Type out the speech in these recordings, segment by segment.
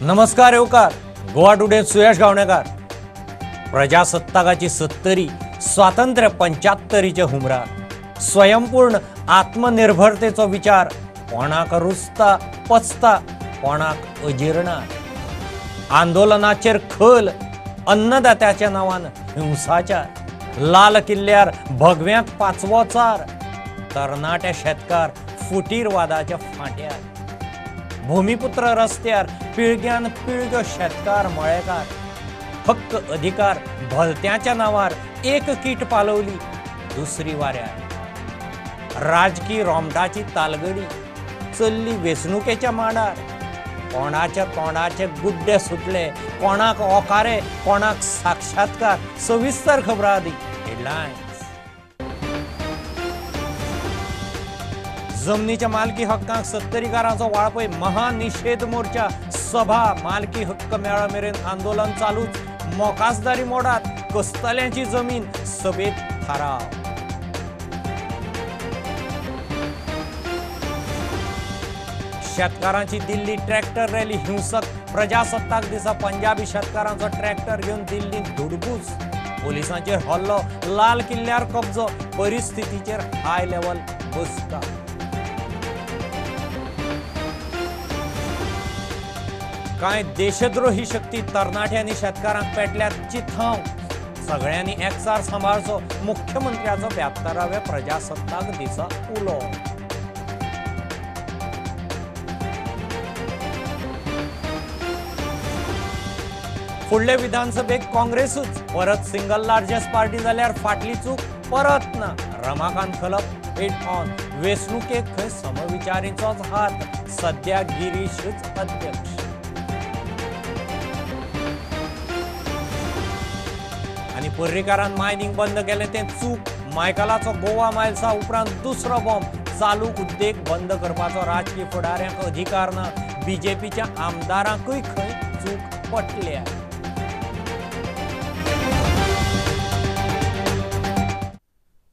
नमस्कार येवकार गोवा टुडे सुयश गावणेकर। प्रजासत्ताकाची 70 स्वातंत्र्य 75चे हुमरार स्वयंपूर्ण आत्मनिर्भरतेचो विचार कोणाक रुचता पचता कोणाक अजीर्णा। आंदोलनाचेर खल अन्नदात्याच्या नांवान हिंसाचार, लाल किल्ल्यार भगव्यांक पाचवोचार, तरणाटे शेतकार फुटीरवादाच्या फांट्यार, भूमिपुत्र रस्त्यार पिळग्यान पिळग्यो शेतकार मळेकार, हक्क अधिकार भलत्याच्या नांवार एक कीट पालवली दुसरी वाऱ्यार, राजकी रोमटाची तालगडी चल्ली वेंचणुकेच्या मांडार, कोणाच्या तोंडाचे गुड्डे सुटले, कोणाक ओकारे कोणाक साक्षात्कार। सविस्तर खबर आदी हेडलायन्स। जमनीच्या मालकी हक्कांक सत्तरीकारांचो वाळपय महानिषेध मोर्चा, सभा, मालकी हक्क मेळा मेरेन आंदोलन चालूच, मोकासदारी मोडात, कसतल्यांची जमीन सभेत थाराव। शेतकारांची दिल्ली ट्रॅक्टर रॅली हिंसक, प्रजासत्ताक दिसा पंजाबी शेतकारांचो ट्रॅक्टर घेवन दिल्लींत धुडगूस, पोलिसांचेर हल्लो, लाल किल्ल्यार कब्जो, परिस्थितीचेर हाय लेवल बसका। कांय देशद्रोही शक्ती तरणाट्यांनी शेतकारांक पेटल्यात चिथांव, सगळ्यांनी एकचार सांबाळचो, मुख्यमंत्र्याचो 72व्या प्रजासत्ताक दिसा उलो। फुडले विधानसभेक काँग्रेसूच परत सिंगल लार्जेस्ट पार्टी जाल्यार फाटली चूक परत ना, रमाकांत खलप हेड ऑन, वेंचणुकेक खंय समविचारींचोच हात, सद्या गिरीशच अध्यक्ष। आनी पर्रीकारान मायनिंग बंद केलें तें चूक, मायकलाचो गोवा मायल्सा उपरांत दुसरो बॉम्ब, चालू उद्देग बंद करपाचो राजकी फुडाऱ्यांक अधिकार ना, बीजेपीच्या आमदारांकूय खंय चूक पटल्या।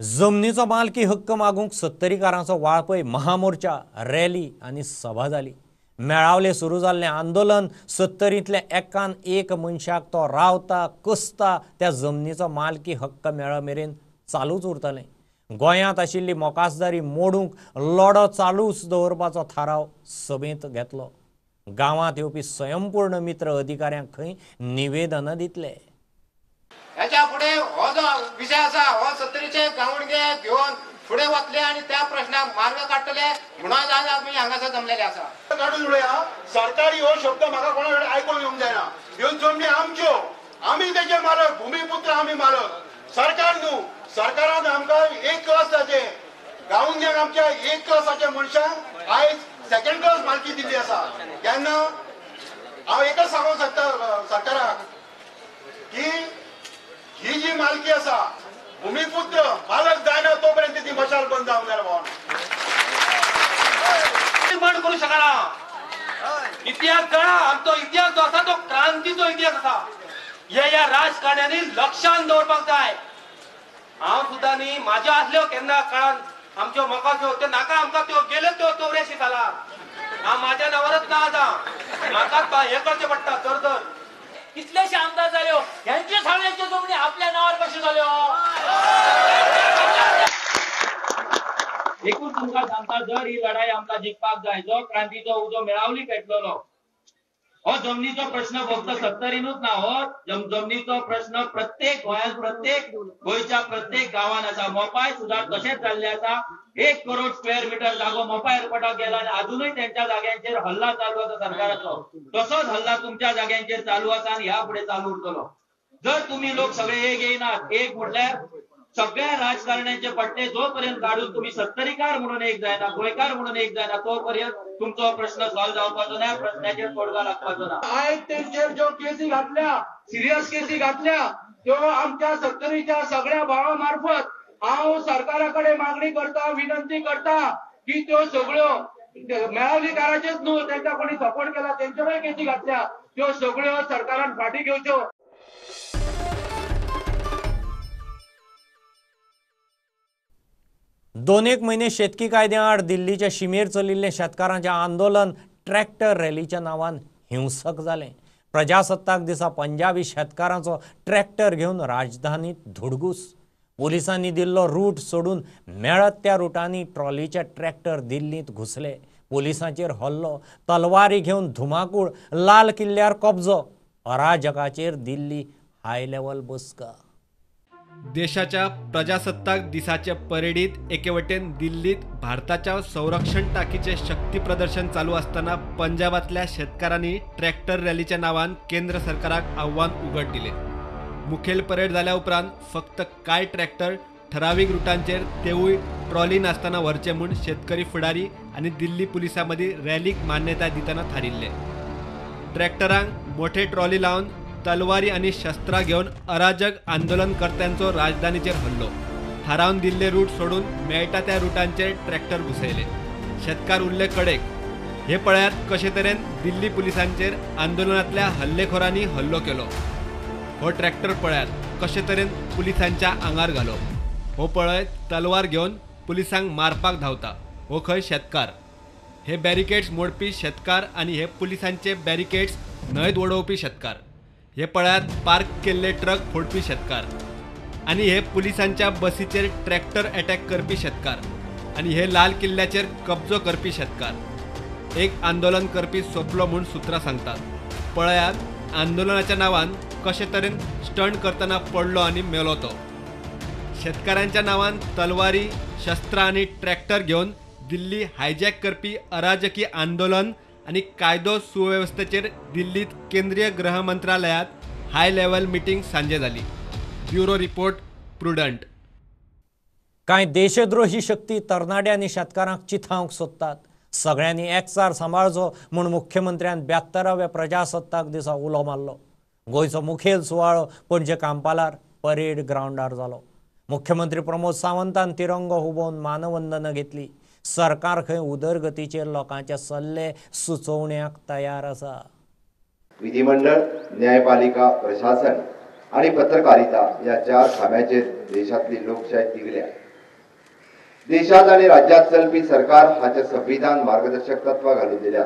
जमनीचो मालकी हक्क मागूंक सत्तरीकारांचो वाळपय महामोर्चा, रॅली आनी सभा जाली। मेळावले सुरू जाल्लें आंदोलन सत्तरींतल्या एकान एक मनशाक तो रावता कसता त्या जमनीचो मालकी हक्क मेळ मेरेन चालूच उरतलें। गोंयांत आशिल्ली मोकासदारी मोडूंक लढो चालूच दवरपाचो थाराव सभेंत घेतलो। गांवांत येवपी स्वयंपूर्ण मित्र अधिकाऱ्यांक खंय निवेदनां दितले। ह्याच्या फुडें हो जो विशय आसा हो सत्तरीचे गावणगे घेवन फुडें वतले आनी त्या प्रश्नाक मार्ग काडटले म्हणून आज आमी हांगासर जमलेले आसा। काडून उडया सरकारी हो शब्द म्हाका कोणा कडेन आयकूंक येवंक जायना। ह्यो जमनी आमच्यो, आमी तेजे मालक, भुमीपुत्र आमी मालक, सरकार न्हू। सरकारान आमकां एक क्लासाचे गावणग्यांक आमच्या एक क्लासाच्या मनशांक आयज सेकंड क्लास मालकी दिल्ली आसा। तेन्ना हांव एकच सांगूंक शकता सरकाराक की ही जी मालकी आसा भूमिपुत्र मालक जायना तोपर्यंत ती मशाल बंद जावंक जायना। भावान निर्माण करूं शकना इतिहास जाणा, आमचो इतिहास जो आसा तो क्रांतीचो इतिहास आसा। हे ह्या राजकारण्यांनी लक्षान दवरपाक जाय। हांव सुद्दां न्ही म्हाज्यो आसल्यो केन्ना काळान आमच्यो मकाच्यो त्यो नाका आमकां, त्यो गेल्यो त्यो 84 सालान। हांव म्हाज्या नांवारच ना आतां, म्हाकाच हें करचें पडटा तर तर कितलेशे आमदार जाल्यो, ह्यांचे सगळ्यांच्यो जमनी आपल्या नांवार कश्यो जाल्यो। एकूच तुमकां सांगता, जर ही लढाई आमकां जिखपाक जाय, जो क्रांतीचो उजो मेळावली पेटलेलो हो जमनीचो प्रश्न फक्त सत्तरीनूच ना, हो जमनीचो प्रश्न प्रत्येक गोंयांत, प्रत्येक गोंयच्या प्रत्येक गांवांत आसा। मोपाय सुद्दां तशेंच जाल्लें आसा। 1 करोड स्क्वेअर मिटर जागो मोपा एअरपोर्टाक गेला आनी आजुनूय तेंच्या जाग्यांचेर हल्ला चालू आसा सरकाराचो। तसोच हल्ला तुमच्या जाग्यांचेर चालू आसा आनी ह्या फुडें चालू उरतलो। जर तुमी लोक सगळे एक येयनात, एक म्हटल्यार सगळ्या राजकारण्यांचे पट्टे जोपर्यंत काडून तुम्ही सत्तरीकार म्हणून एक जायना, गोंयकार म्हणून एक जायना, तोपर्यंत तुमचो प्रश्न सॉल्व जावपाचो ना, प्रश्नाचेर तोडगा लागपाचो ना। आयज तेंचेर ज्यो केसी घातल्या, सिरियस केसी घातल्या, त्यो आमच्या सत्तरीच्या सगळ्या भावा मार्फत हांव सरकारा कडेन मागणी करता, विनंती करता की त्यो सगळ्यो मेळावलीकाराचेच न्हू, तेंच्या कोणी सपोर्ट केला तेंचेरूय केसी घातल्या, त्यो सगळ्यो सरकारान फाटीं घेवच्यो। 2-1 महिने शेतकी कायद्या आड दिल्लीच्या शिमेर चलिल्लें शेतकारांचें आंदोलन ट्रॅक्टर रॅलीच्या नांवान हिंसक जालें. प्रजासत्ताक दिसा पंजाबी शेतकारांचो ट्रॅक्टर घेवन राजधानीत धुडगूस. पोलिसांनी दिल्लो रूट सोडून मेळत त्या रुटांनी ट्रॉलीचे ट्रॅक्टर दिल्लींत घुसले. पोलिसांचेर हल्लो, तलवारी घेवन धुमाकूळ, लाल किल्ल्यार कब्जो. अराजकाचेर दिल्ली हाय लेवल बसका. देशाच्या प्रजासत्ताक दिसाचे परेडीत एके वटेन दिल्लीत भारताच्या संरक्षण ताकीचे शक्ती प्रदर्शन चालू असताना पंजाबातल्या शेतकारांनी ट्रॅक्टर रॅलीच्या नावान केंद्र सरकाराक आव्हान उघड दिले. मुखेल परेड जाल्या उपरांत फक्त कांय ट्रॅक्टर ठरावीक रुटांचेर तेवूय ट्रॉली नासतना व्हरचे म्हूण शेतकरी फुडारी आनी दिल्ली पुलिसां मदीं रॅलीक मान्यताय दितना थारिल्ले. ट्रॅक्टरांक मोठे ट्रॉली लावन तलवारी आनी शस्त्रां घेवन अराजक आंदोलनकर्त्यांचो राजधानीचेर हल्लो. थारावन दिल्ले रूट सोडून मेळटा त्या रुटांचेर ट्रॅक्टर घुसयले. शेतकार उरले कडेक. हे पळयात कशे तरेन दिल्ली पुलिसांचेर आंदोलनांतल्या हल्लेखोरांनी हल्लो केलो. हो ट्रॅक्टर पळयात कशे तरेन पुलिसांच्या आंगार घालो. हो पळय तलवार घेवन पुलिसांक मारपाक धांवता. हो खंय शेतकार. हे बॅरिकेड्स मोडपी शेतकार आनी हे पुलिसांचे बॅरिकेड्स न्हंयत वडोवपी शेतकार. हे पळयात पार्क केल्ले ट्रक फोडपी शेतकार आनी हे पुलिसांच्या बसीचेर ट्रॅक्टर अटॅक करपी शेतकार आनी हे लाल किल्ल्याचेर कब्जो करपी शेतकार. एक आंदोलन करपी सोंपलो म्हूण सुत्रां सांगतात. पळयात आंदोलनाच्या नांवान कशे तरेन स्टंट करतना पडलो आनी मेलो तो. शेतकारांच्या नांवान तलवारी, शस्त्रां आनी ट्रॅक्टर घेवन दिल्ली हायजॅक करपी अराजकी आंदोलन आनी कायदो सुवेवस्थेचेर दिल्लीत केंद्रीय गृह मंत्रालयात हाय लेवल मिटींग सांजे जाली. Bureau report, Prudent. कांय देशद्रोही शक्ती तरणाट्यांनी शेतकारांक चिथावंक सोदतात. सगळ्यांनी एकचार सांबाळचो म्हूण मुख्यमंत्र्यान 72व्या प्रजासत्ताक दिसा उलो मारलो. गोंयचो मुखेल सुवाळो पणजे कांपालार परेड ग्रावंडार जालो. मुख्यमंत्री प्रमोद सावंतान तिरंगो हुबोवन मानवंदना घेतली. सरकार खंय उदरगतीचेर लोकांचे सल्ले सुचोवण्याक तयार आसा. विधिमंडळ, न्यायपालिका, प्रशासन आणि पत्रकारिता या 4 खांब्याचेर देशातली लोकशाही तिगल्या. देशात आणि राज्यात चलपी सरकार हाचे संविधान मार्गदर्शक तत्व घालून दिल्या.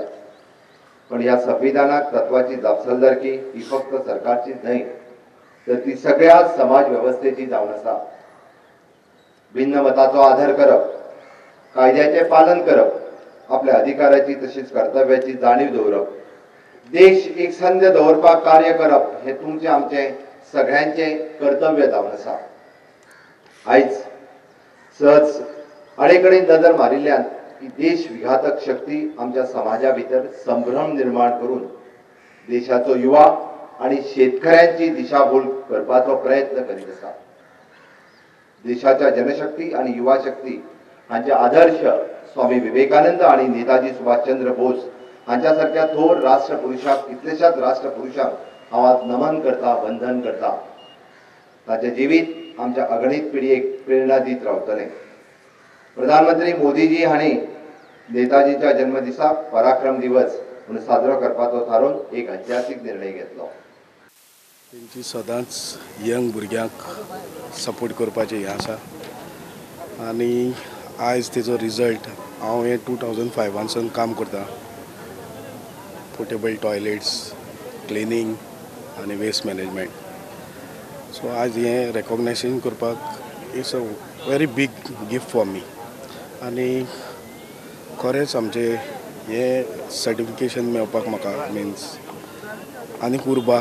पण ह्या संविधानाक तत्वाची जापसालदारकी ही फक्त सरकारचीच न्हय तर ती सगळ्या समाज व्यवस्थेची जावन आसा. भिन्न मताचो आदर करप, कायद्याचे पालन करप, आपल्या अधिकाराची तशीच कर्तव्याची जाणीव दवरप, देश एकसंध दवरपाक कार्य करप हे तुमचे आमचे सगळ्यांचे कर्तव्य जावन आसा. आयज सहज आडेकडेन नजर मारिल्ल्यान ही देश विघातक शक्ती आमच्या समाजा भितर संभ्रम निर्माण करून देशाचो युवा आणि शेतकऱ्यांची दिशाभूल करपाचो प्रयत्न करीत आसा. देशाच्या जनशक्ती आणि युवा शक्ती हांचे आदर्श स्वामी विवेकानंद आणि नेताजी सुभाषचंद्र बोस हांच्यासारख्या थोर राष्ट्रपुरुषांक, कितलेशाच राष्ट्रपुरुषांक हांव आज नमन करता, वंदन करता. ताचें जिवीत आमच्या अगणीत पिळगेक प्रेरणा दीत रावतलें. प्रधानमंत्री मोदीजी हांणी नेताजीच्या जन्मदिसाक पराक्रम दिवस म्हणून साजरो करपाचो थारोवन एक ऐतिहासीक निर्णय घेतलो. तेंची सदांच यंग भुरग्यांक सपोर्ट करपाचें हें आसा आनी आयज तेजो रिजल्ट हांव हें 2005 काम करता. पोर्टेबल टॉयलेट्स, क्लिनींग आनी वेस्ट मॅनेजमेंट. सो आज हें रेकोगनायझेशन करपाक it's a very big gift for me. आनी खरेंच आमचें हें सर्टिफिकेशन मेळपाक म्हाका मिन्स आनीक उर्बा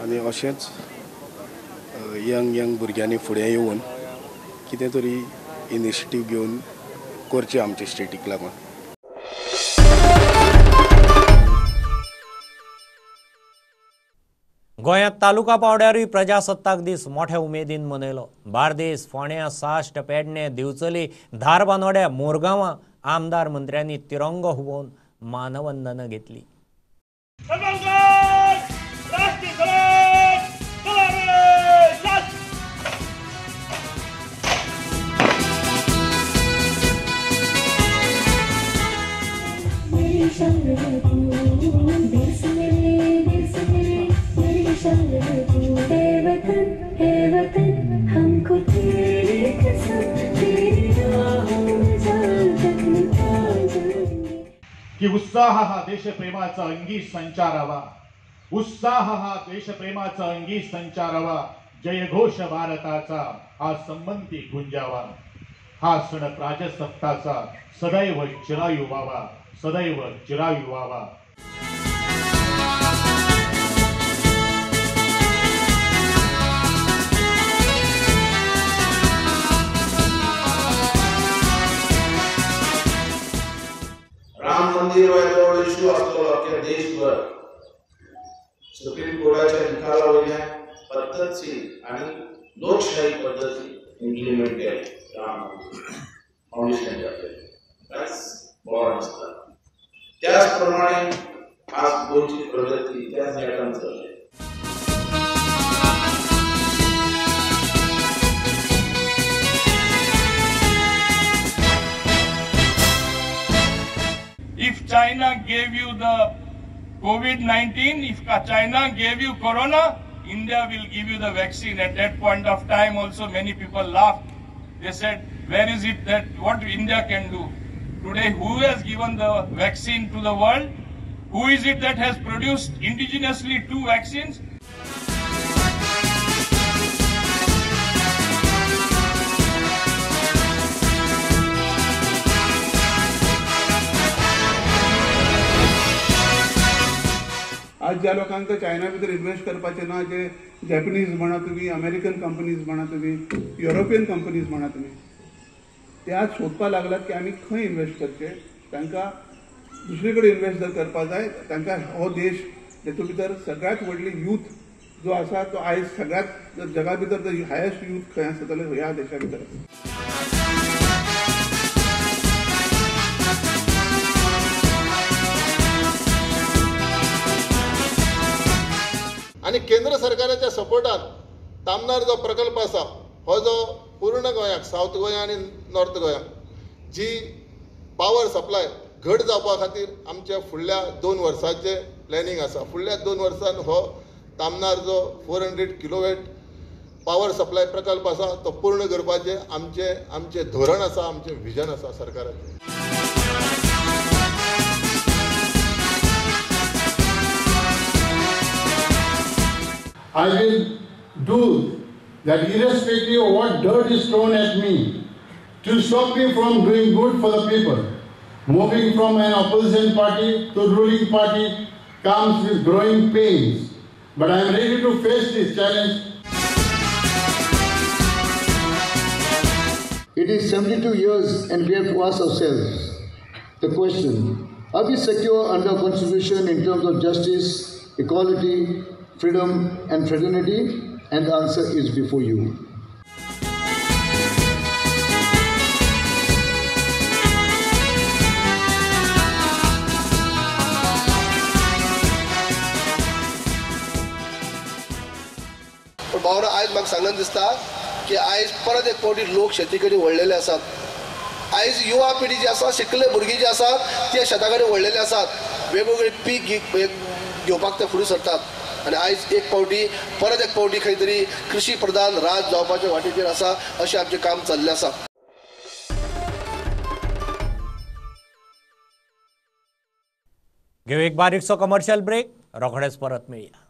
आनी अशेंच यंग यंग भुरग्यांनी फुडें येवन कितें तरी इनिशिएटीव घेवन करचें आमचे स्टेटीक लागून. गोंयांत तालुका पावंड्यारूय प्रजासत्ताक दीस मोठ्या उमेदीन मनयलो. बार्देस, फोंड्या, साश्ट, पेडणे, दिवचली, धारबांदोड्या, मोरगांवां आमदार मंत्र्यांनी तिरंगो हुबोवन मानवंदना घेतली. की उत्साह हा देशप्रेमाचा अंगी संचारावा, उत्साह हा देशप्रेमाचा अंगी संचारावा, जयघोष भारताचा हा संबंधी गुंजावा, हा सण प्राजसत्ताचा सदैव चिरायू व्हावा, सदैव चिरायू व्हावा। राम मंदिर हो इश्यू आसतलो अख्ख्या देशभर। सुप्रीम कोर्टाच्या निकाला वयल्यान पद्दतशीर आनी लोकशाही पद्दती इम्प्लिमेंट केले राम मंदिर फाउंडेशन जातलें, कांयच बरो नासता। त्याच प्रमाणे आज गोंयची प्रगती त्याच नेटान चल्ली। If China gave you the COVID-19, if China gave you Corona, India will give you the vaccine. At that point of time also many people laughed. They said, where is it that what India can do? Today, who has given the vaccine to the world? Who is it that has produced indigenously 2 vaccines? आज ज्या लोकांक China भितर invest करपाचें ना, जे Japanese म्हणा तुमी, American companies म्हणा तुमी, युरोपियन कंपनीज म्हणा तुमी, ते आज सोदपाक लागल्यात की आमी खंय इन्वेस्ट करचे। तांकां दुसरे कडेन इन्वेस्ट जर करपाक जाय, तांकां हो देश जेतून भितर सगळ्यांत व्हडली यूथ जो आसा तो आयज सगळ्यांत जगा भितर जर हायेस्ट यूथ खंय आसा जाल्यार ह्या देशा भितर आसा। आनी केंद्र सरकाराच्या सपोर्टान तामनार जो प्रकल्प आसा हो जो पूर्ण गोंयाक, सावथ गोंया आनी नॉर्थ गोंयाक जी पावर सप्लाय घट जावपा खातीर आमच्या फुडल्या 2 वर्सांचें प्लॅनिंग आसा। फुडल्या 2 वर्सांत हो तामनार जो 400 किलोवॅट पावर सप्लाय प्रकल्प आसा तो पूर्ण करपाचें आमचें आमचें धोरण आसा, आमचें विजन आसा सरकाराचें। I will do that irrespective of what dirt is thrown at me to stop me from doing good for the people. Moving from an opposition party to ruling party comes with growing pains, but I am ready to face this challenge. It is 72 years and we have to ask ourselves the question, are we secure under our constitution in terms of justice, equality, freedom and fraternity? And the answer is before you. पण भावना आयज म्हाका सांगन दिसता की आयज परत एक फावटी लोक शेती कडेन वळलेले आसात। आयज युवा पिढी जी आसा, शिकले भुरगीं जी आसात ते शेता कडेन वळलेले आसात, वेगवेगळे पीक घेवपाक ते फुडें सरतात आनी आयज एक फावटी परत एक फावटी खंय तरी कृषी प्रधान राज जावपाच्या वाटेचेर आसा अशें आमचें काम चल्लें आसा। घेऊ एक बारीकसो कमर्शियल ब्रेक, रोखडेच परत मेळया।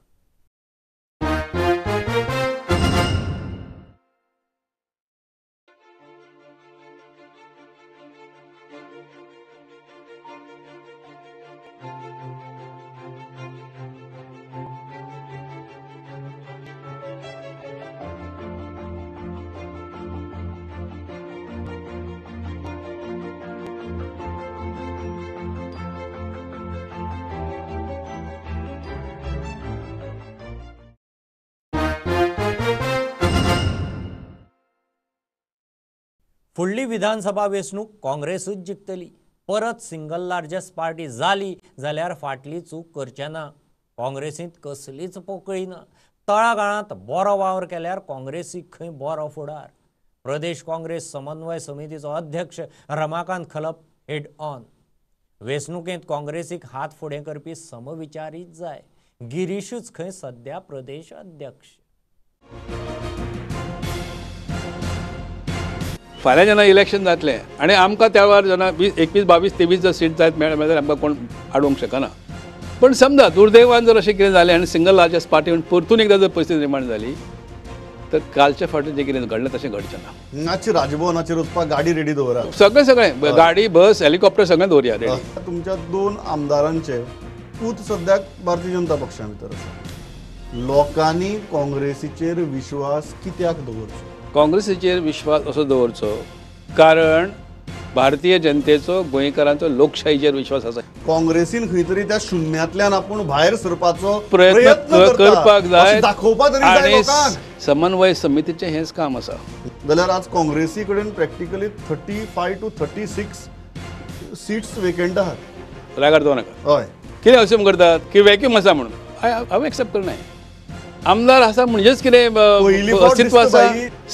फुडली विधानसभा वेंचणूक काँग्रेसूच जिखतली। परत सिंगल लार्जस्ट पार्टी जाली जाल्यार फाटली चूक करचे ना। काँग्रेसींत कसलीच पोकळी ना। तळागाळांत बरो वावर केल्यार काँग्रेसीक खंय बरो फुडार। प्रदेश काँग्रेस समन्वय समितीचो अध्यक्ष रमाकांत खलप हेड ऑन। वेंचणुकेंत काँग्रेसीक हात फुडें करपी समविचारीच जाय। गिरीशूच खंय सद्या प्रदेश अध्यक्ष। फाल्यां जेन्ना इलेक्शन जातलें आनी आमकां त्या वेळार जेन्ना 20, 21, 22, 23 जर सीट जायत मेळ्ळें जाल्यार आमकां कोण आडोवंक शकना. पण समजा दुर्दैवान जर अशें कितें जालें आनी सिंगल लार्जस्ट पार्टी म्हणून परतून एकदां जर परिस्थिती निर्माण जाली तर कालच्या फावटी जें कितें घडलें तशें घडचें ना. मातशें राजभवनाचेर वचपाक गाडी रेडी दवरा, सगळें सगळें गाडी, बस, हेलिकॉप्टर सगळें दवरया रेडी. तुमच्या 2 आमदारांचे पूत सद्याक भारतीय जनता पक्षा भितर आसा. लोकांनी काँग्रेसीचेर विश्वास कित्याक दवरचो? काँग्रेसीचेर विश्वास असो दवरचो कारण भारतीय जनतेचो, गोंयकारांचो लोकशाहीचेर विश्वास आसा. काँग्रेसीन खंय तरी त्या शून्यांतल्यान आपूण भायर सरपाचो प्रयत्न करपाक जाय, दाखोवपाक तरी जाय लोकांक. समन्वय समितीचें हेंच काम आसा. जाल्यार आज काँग्रेसी कडेन प्रॅक्टिकली 35 to 36 seats vacant आहात. रागार दवर नाका. हय, कितें अश्यूम करतात की वॅक्यूम आसा म्हणून. हांव एक्सेप्ट करना. आमदार आसा म्हणजेच कितें अस्तित्व आसा.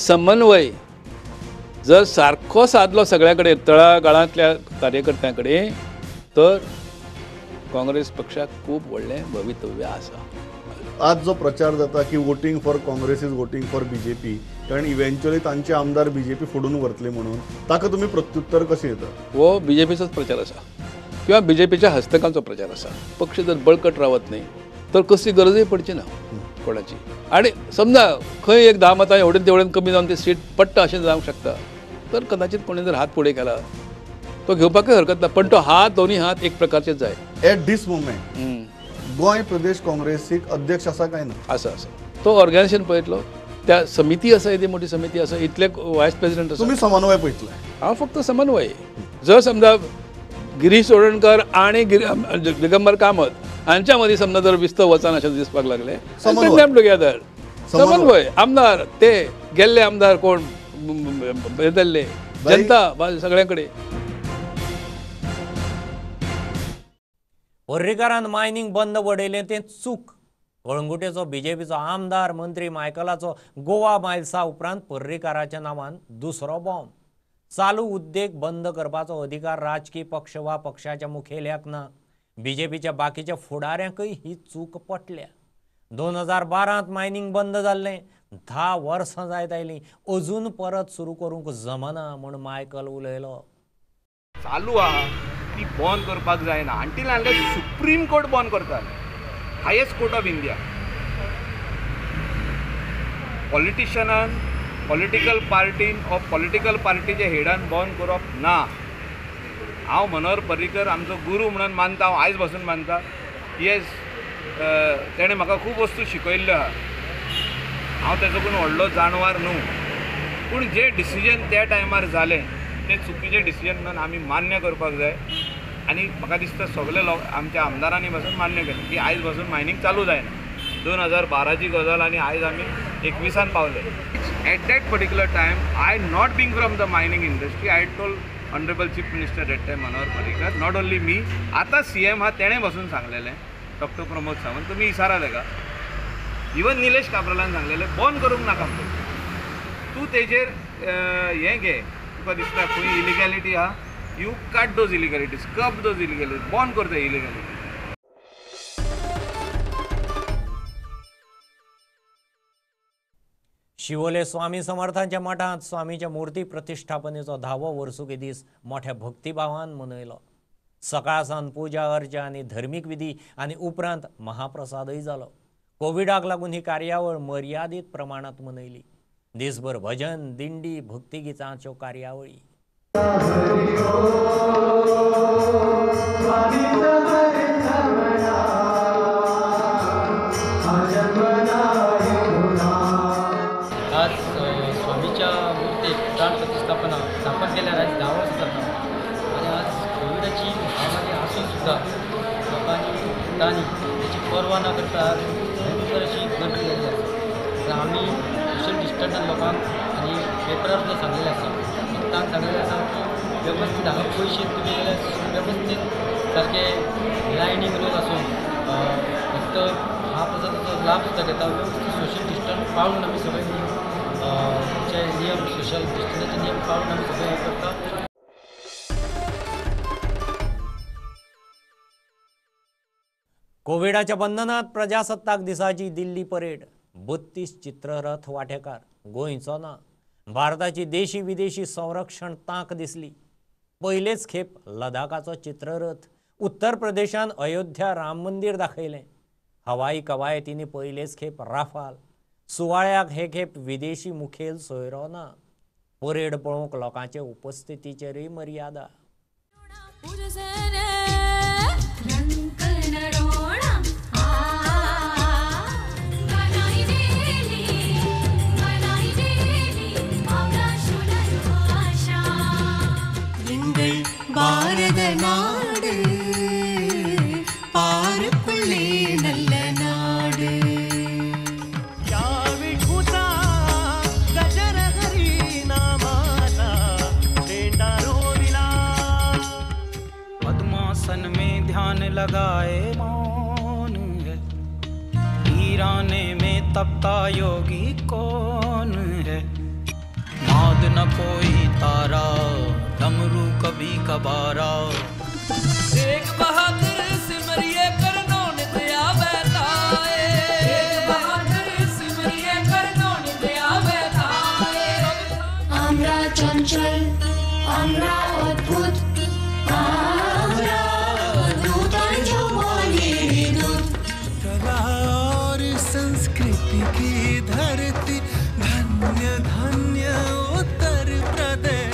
समन्वय जर सारको सादलो सगळ्या कडेन, तळागाळांतल्या कार्यकर्त्यां कडेन, तर काँग्रेस पक्षाक खूब व्हडलें भवितव्य आसा. आज जो प्रचार जाता की voting for Congress is voting for BJP, कारण इव्हेंच्युअली तांचे आमदार बीजेपी फोडून व्हरतले म्हणून, ताका तुमी प्रत्युत्तर कशें दिता? हो बीजेपीचोच प्रचार आसा किंवा बीजेपीच्या हस्तकांचो प्रचार आसा. पक्ष जर बळकट रावत न्ही तर कसली गरजूय पडची ना कोणाची. आनी समजा खंय एक 10 मतां एवढेन तेवढेन कमी जावन ती सीट पडटा अशें जावंक शकता, तर कदाचित कोणी जर हात फुडें केला तो घेवपाकय हरकत ना, पण तो हात, दोन्ही हात एक प्रकारचेच जाय. एट दीस मुवमेंट गोंय प्रदेश काँग्रेसीक अध्यक्ष आसा काय ना? आसा, आसा. तो ऑर्गनायझेशन पळयतलो, त्या समिती आसा, येदी मोठी समिती आसा, इतले वायस प्रेसिडेंट आसा. तुमी समन्वय पळयतले? हांव फक्त समन्वय. जर समजा गिरीश चोडणकर आनी दिगंबर कामत हांच्या मदीं समजा जर विस्तव वचना अशें दिसपाक लागलें, टुगेदर समन्वय आमदार, ते गेल्ले आमदार कोण बदल्ले, जनता सगळ्यां कडेन. पर्रीकारान मायनिंग बंद वडयलें तें चूक. कळंगुटेचो बीजेपीचो आमदार मंत्री मायकलाचो गोवा मायल्सा उपरांत पर्रीकाराच्या नांवान दुसरो बॉम्ब. चालू उद्देग बंद करपाचो अधिकार राजकीय पक्ष वा पक्षाच्या मुखेल्याक ना. बीजेपीच्या बाकीच्या फुडाऱ्यांकय ही चूक पटल्या. 2012 मायनिंग बंद जाल्लें, 10 वर्सां जायत आयलीं, अजून परत सुरू करूंक जमना म्हूण मायकल उलयलो. चालू आहा ती बंद करपाक जायना अंटील अनलेस सुप्रीम कोर्ट बंद करता, हायेस्ट कोर्ट ऑफ इंडिया. पॉलिटिशनान, पॉलिटिकल पार्टीन ऑर पॉलिटिकल पार्टीच्या हेडान बंद करप ना. हांव मनोहर पर्रीकर आमचो गुरू म्हणून मानता, हांव आयज पासून मानता. येस, तेणें म्हाका खूब वस्तू शिकयल्ल्यो आहा. हांव तेजो कोण व्हडलो जाणवार न्हू, पूण जे डिसिजन त्या टायमार जालें तें चुकीचें डिसिजन म्हणून आमी मान्य करपाक जाय. आनी म्हाका दिसता सगळे लोक आमच्या आमदारांनी पासून मान्य केलें की आयज पासून मायनींग चालू जायना. 2012ची गजाल आनी आयज आमी 21 पावले. At that particular time, I not being from the mining industry, I told honourable chief minister that time Manohar Parrikar, not only me, आतां सीएम हा तेणें बसून सांगलेलें, डॉक्टर प्रमोद सावंत, तुमी इसारा तेका, इवन निलेश काब्रालान सांगलेलें बंद करूंक नाका म्हणून. तूं तेजेर हें घे, तुका दिसता खंय इलिगॅलिटी आहा, you cut those illegalities, curb those illegalities, बंद कर ते इलिगॅलिटी. शिवोले स्वामी समर्थांच्या मठांत स्वामीच्या मूर्ती प्रतिष्ठापनेचो 10वो वर्सुकी दीस मोठ्या भक्तिभावान मनयलो. सकाळ सावन पुजा अर्चा आनी धर्मीक विधी आनी उपरांत महाप्रसादय जालो. कोविडाक लागून ही कार्यावळ मर्यादीत प्रमाणांत मनयली. दिसभर भजन, दिंडी, भक्तिगितांच्यो कार्यावळी. आज स्वामीच्या मूर्तीक प्राण प्रतिष्ठापना स्थापन केल्यार आज 10 वर्सां जाता आनी आज कोविडाची महामारी आसून सुद्दां लोकांनी तांणी तेची पर्वा न करता भयंकर अशी गर्दी जाल्ली आसा. तर आमी सोशल डिस्टन्सान लोकांक आनी पेपरार सुद्दां सांगलेलें आसा, भक्तांक सांगलेलें आसा की वेवस्थीत हांगा पयशे तुमी जाल्यार वेवस्थीत सारके लायनीक रोज आसून फक्त महाप्रसादाचो लाभ सुद्दां घेता. वेवस्थीत सोशल डिस्टन्स पाळून आमी सगळे जे नियम, सोशल डिस्टन्साचे नियम पाळून आमी सगळे हें करता. कोविडाच्या बंधनात प्रजासत्ताक दिसाची दिल्ली परेड. 32 चित्ररथ वांटेकार, गोंयचो ना. भारताची देशी विदेशी संरक्षण तांक दिसली. पयलेच खेप लडाखाचो चित्ररथ, उत्तर प्रदेशान अयोध्या राम मंदिर दाखयलें. हवाई कवायतींनी पयलेच खेप राफाल. सुवाळ्याक हे खेप विदेशी मुखेल सोयरो ना. परेड पळोवंक लोकांचे उपस्थितीचेरूय मर्यादा. பாரத நாடு பாருக்குள்ளே நல்ல நாடு. पद्मासन में ध्यान लगाए मौन है, ईराने में तपता योगी कौन है। नाद न कोई तारा, डमरू कभी कबारा। एक बहादुर सिमरिए करनों नित आवे ताए, एक बहादुर सिमरिए करनों नित आवे ताए। আমরা চঞ্চল, আমরা অদ্ভুত, আমরা নূতন যৌবনের দূত। कला और संस्कृति की धरती, धन्य धन्य उत्तर प्रदेश।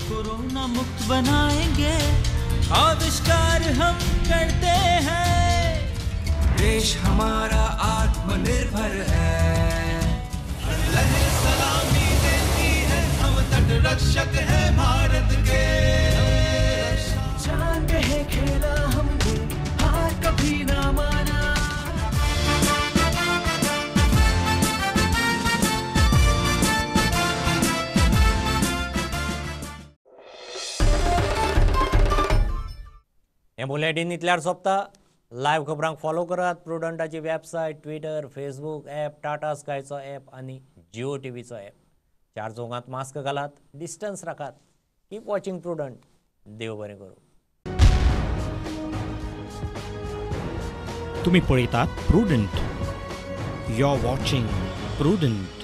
कोरोना मुक्त बनाएंगे, आविष्कार हम करते हैं। देश हमारा आत्मनिर्भर है, लहर सलामी देती है, हम तट रक्षक है भारत के। जान है खेला हमने, हार कभी ना माना। हें बुलेटीन इतल्यार सोंपता. लायव्ह खबरांक फॉलो करात प्रुडंटाची website, Twitter, Facebook app, Tata स्कायचो app आनी जिओ टीव्हीचो ॲप. चार चौगांत मास्क घालात, डिस्टन्स राखात. Keep watching Prudent. देव बरें करूं. तुम्ही पळयतात Prudent. You are watching Prudent.